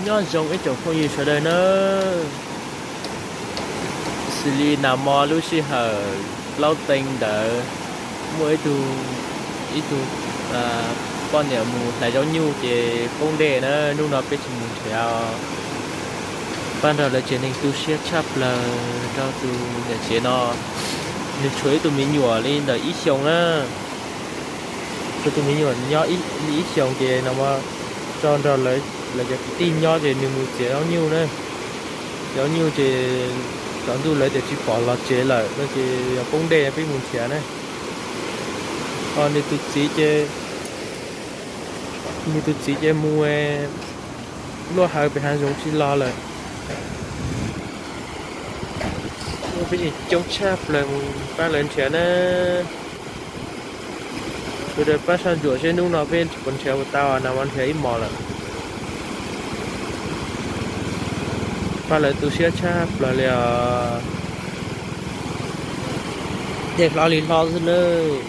Nyob zoo ib tsoom phooj ywg sawv daws nawb. Xws li nag hmo lub sij hawm plaub teev ntawd, muaj ib tug, ib tug poj niam mus hlais zaub nyuj ces poob dej na, hnub no peb tsis mus nrhiav. Pab nrog lawv tsev neeg tu siab tshaj plaws rau tus niam tsev no, nws tshuav ib tug me nyuam li ntawm ib xyoos na. Tshuav tus me nyuam nyob li ib xyoos ces no tso nrog lawv cov kwv tij nyob ces nws mus txiav zaub nyuj na. Zaub nyuj ces tsaus ntuj lawv tias tsis pom los tsev lawm no ces yog poob dej peb mus nrhiav na. Ho nws tus txiv ces, nws tus txiv ces mus luaj hawv pem hav zoov tsis los lawm. Peb coob tshaj plaws mus pab lawv nrhiav na. Sawv daws pab soj ntsuam seb hnub no peb puas nrhiav puas tau, nag hmo nrhiav ib hmos lawm. Pab lawv tu siab tshaj plaws li os. Dej hlob li hlob xwb nawb.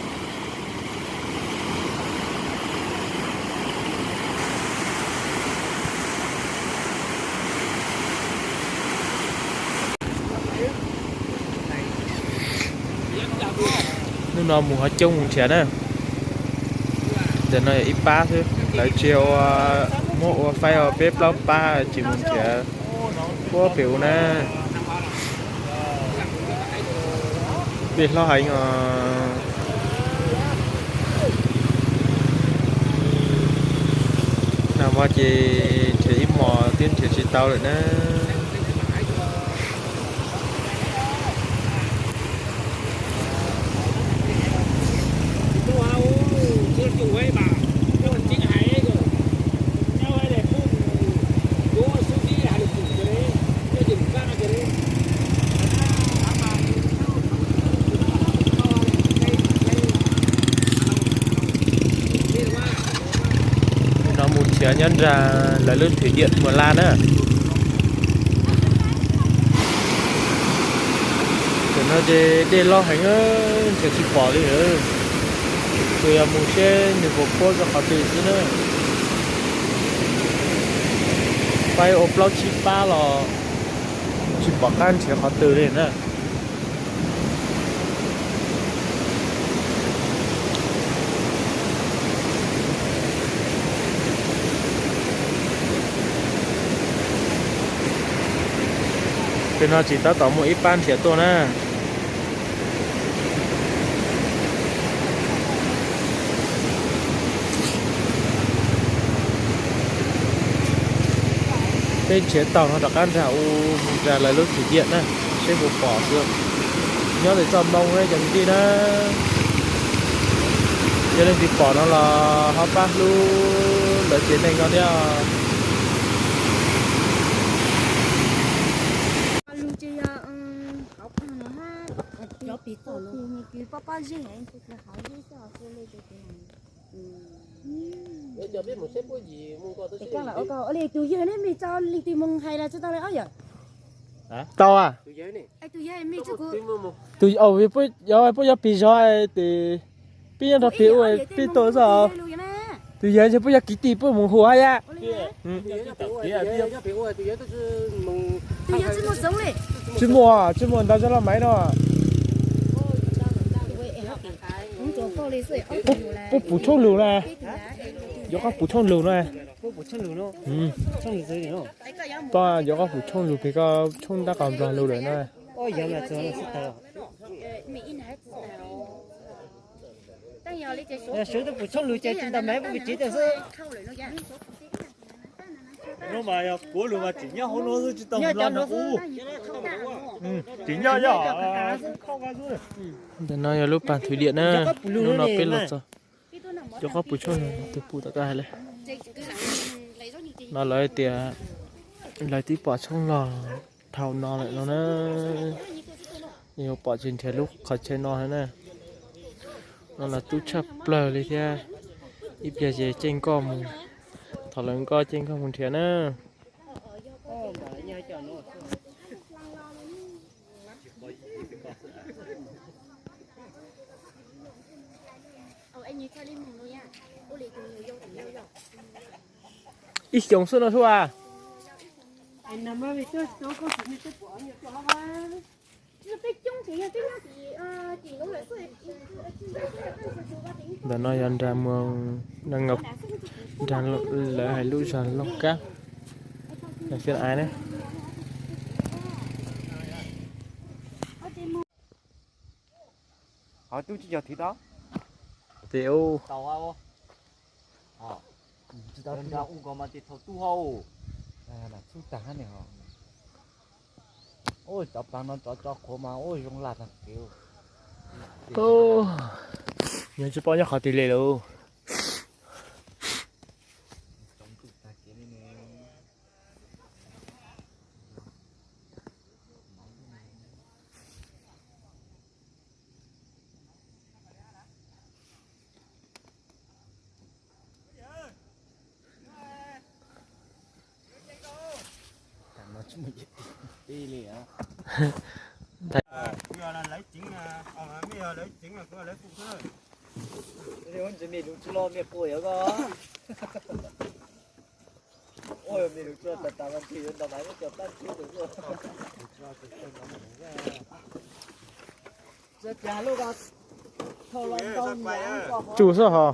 Hnub no mus ho coob mus nrhiav na. Ntawm no yog ib pab xwb, lawv tsis muab ua faib os, peb plaub pab tsis mus nrhiav puag pem u na. Dej hlob heev os. Nag hmo ces nrhiav ib hmos twb nrhiav tsis tau lawm na. No mus nrhiav nyob nram lawv lub thủy điện Mường La na. Tam no ces dej loj heev, nrhiav tsis pom li. Tsuas yog mus seb nws puas puab rau qhov twg xwb na. Faib ua plaub tsib pab los tsis pom qab nrhiav qhov twg li na. Pem no tseem tab tom muaj ib pab nrhiav tuaj na. Peb nrhiav taug no rov qab nrag u, mus nrag lawv lub thủy điện na, seb puas pom xwb. Nyob ntawm txoj moo na cov kwv tij na. Yog leej twg pom no los ho pab hlub lawv tsev neeg no thiab. Tus yawg ne, me tso leej twg mus hais los tsis tau li os yom. Tau a. Tus, puab yog pis zog, peb nyob nrog pis ua, peb tuaj xwb. Tus yawg ces puab yog kiv tij, puab mus hu hab yam. Tsis muaj, tsis muaj ntawv zog los maiv no. Puab pum tshooj lus na. Yuav koj pum tshooj lus na. Pog, yuav koj pum tshooj lus pem koj tshooj ntab qos nplog lus lawm na. Sawv daws pum tshooj lus ces tsis ntaus maiv, pub pem tsev tas xwb. Tsis nyob, ntawm no yog lub pas thủy điện na. Hnub no peb los txog. Yuav koj pum tshooj lus, tus pum tom koj hais li. No lawv tias lawv twb pom tshooj log dhau no lawm no na. Yuav pom tsis nrhiav lub qhov chaw no na. No los tub tshaj plaws li thiab. Ib pliag ces ceeb koj mus, thaum lawv nkoj ceeb koj mus nrhiav na. Ib xyoos xwb no sua. Ntawm no yog nram Muas, nram, lawv hais lub zog Lauj Kab, xeev Xia Lais na. Ho tub tsis yog thwv tau. Tes u. Cov plav no cov cov qhuav mas ua zoo laj tag kev. Nyob tsis paub nyob qhov twg li lauj. Tsuj xwb hos.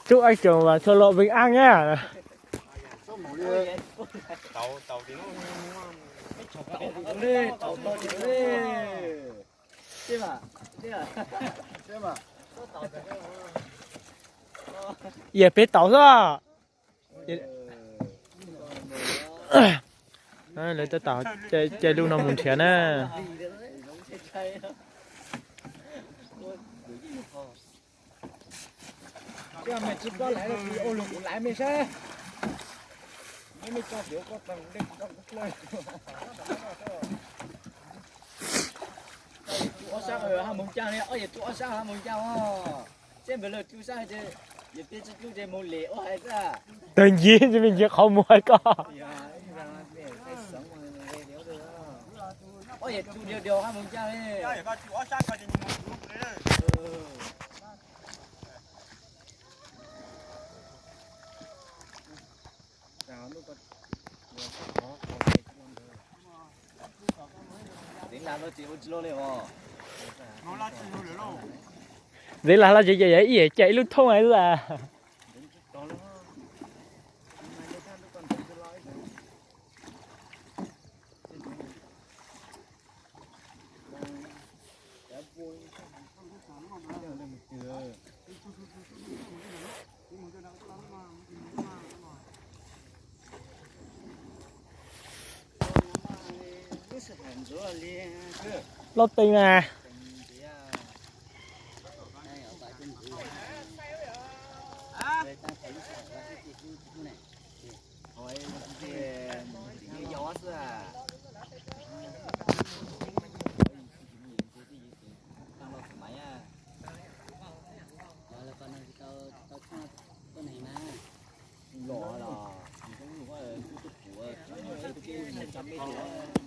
Tsuj ib co mas txhob los vee aj na. Yog peb tau xwb. Lawv tab tom caij lub no mus nrhiav na. Ob sab ha moog caag li, ob yam tug ob sab ha moog caag os. Seb npawg lawv tug sab hais tias yog peb tsi tug ces moog lem ua hais xwb. Tawg ncig, tsi me ncig qhov muag hais koj. Ob yam tug diav diav ha moog caag li. Ntxiv lag los tsis yog yog ib yam caij ib lub thoob hais xwb. Loj teg mas.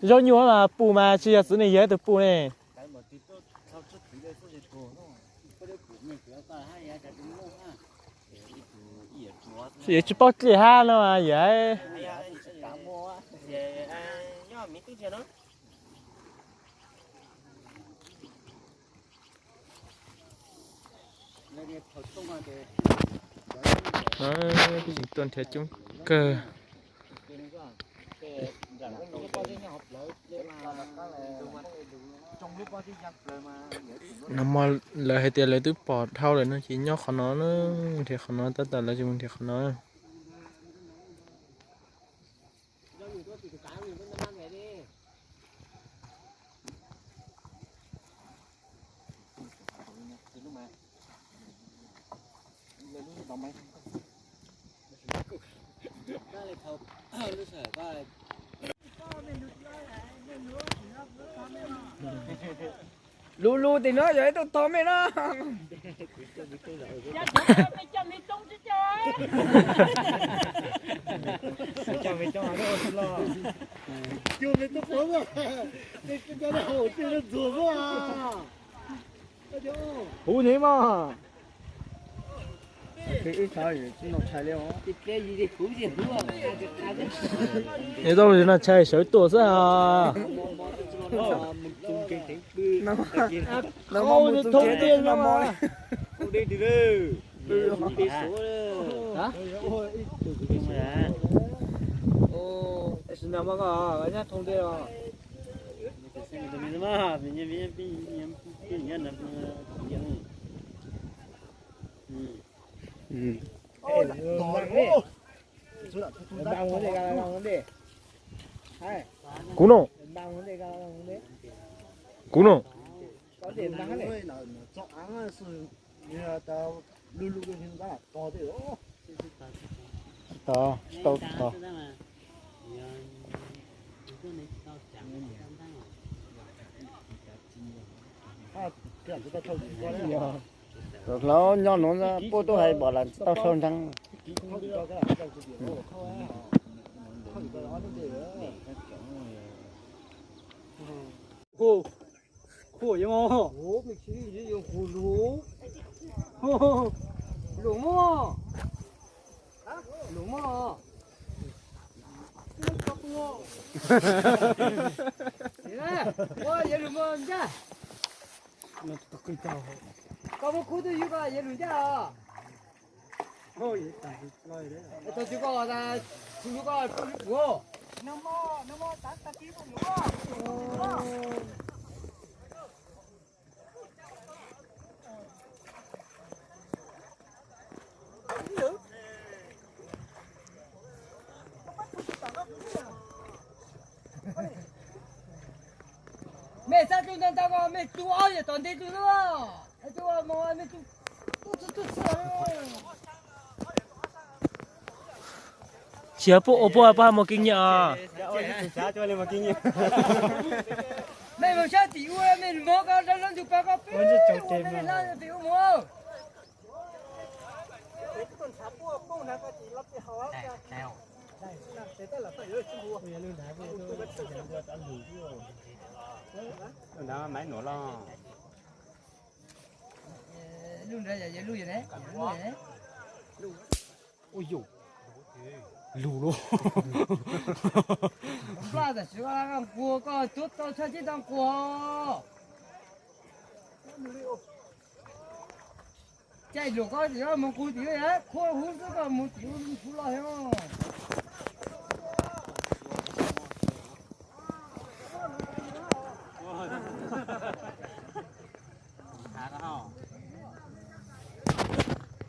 Zaub nyuj mas pum mas tsis yog txiv neej yawg tus pum ne. Yawg tsis paub dlej hab no mas yawg. Tuaj nrhiav coob kawg. Nag hmo lawv hais tias lawv twb pom dhau lawm no ces nyob qhov no na, nrhiav qhov no, tab tom lawv tsis mus nrhiav qhov no. Lug lug tim no yog ib tug tog mej no. Cua me tub pov, cua me tub pov, cua me tub pov, cua me tub pov. Huv ne mas. Es tau no tshais sawv tuaj xwb. Thoob tiaj no. Kuv no, kuv no. Tsis tau, tsis tau, tsis tau. Hlauv nyob nuav puab tub hais pom lawm tsis tau sau ntseeg. Yawg lug moog ncaaj. Koj muab kub tuaj yug koj yawg lug ncaaj os. Tau tsi koj, tsi lug koj tub lub puv. Mej xaav tub ntau ntau koj mej tub ob yawg tom ntej tub lub. Tub moog mej tub, tub txhua txhua. Tsis yog puab ua puab puab hab muaj kinh nghiệm os. Mej moog sab tim ub, mej moog koj rau lub ntug pas koj peb ua mej hla tim ub moog. Lug nrad yog lug ne, lug ne. Lug lug. Nplaj tam sim koj nquag koj tuav tau tshaj tib tau nquag. Caij luam koj tim moog qug tim, khuab huv xwb koj moog tim huv loj heev.